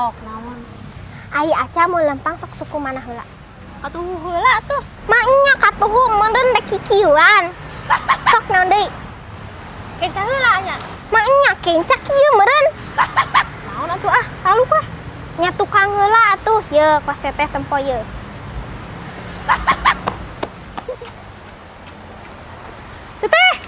Sok naon? Ai Aca mau lempang sok suku mana heula? Katuhu heula tuh. Maknya katuhu meureun dek kikieuan. Sok naon deui? Kenca heula nya. Maknya kenca kieu meureun. Naon atuh ah, halu ah. Nya tukang heula atuh, ye kos teteh tempo ye. Teteh.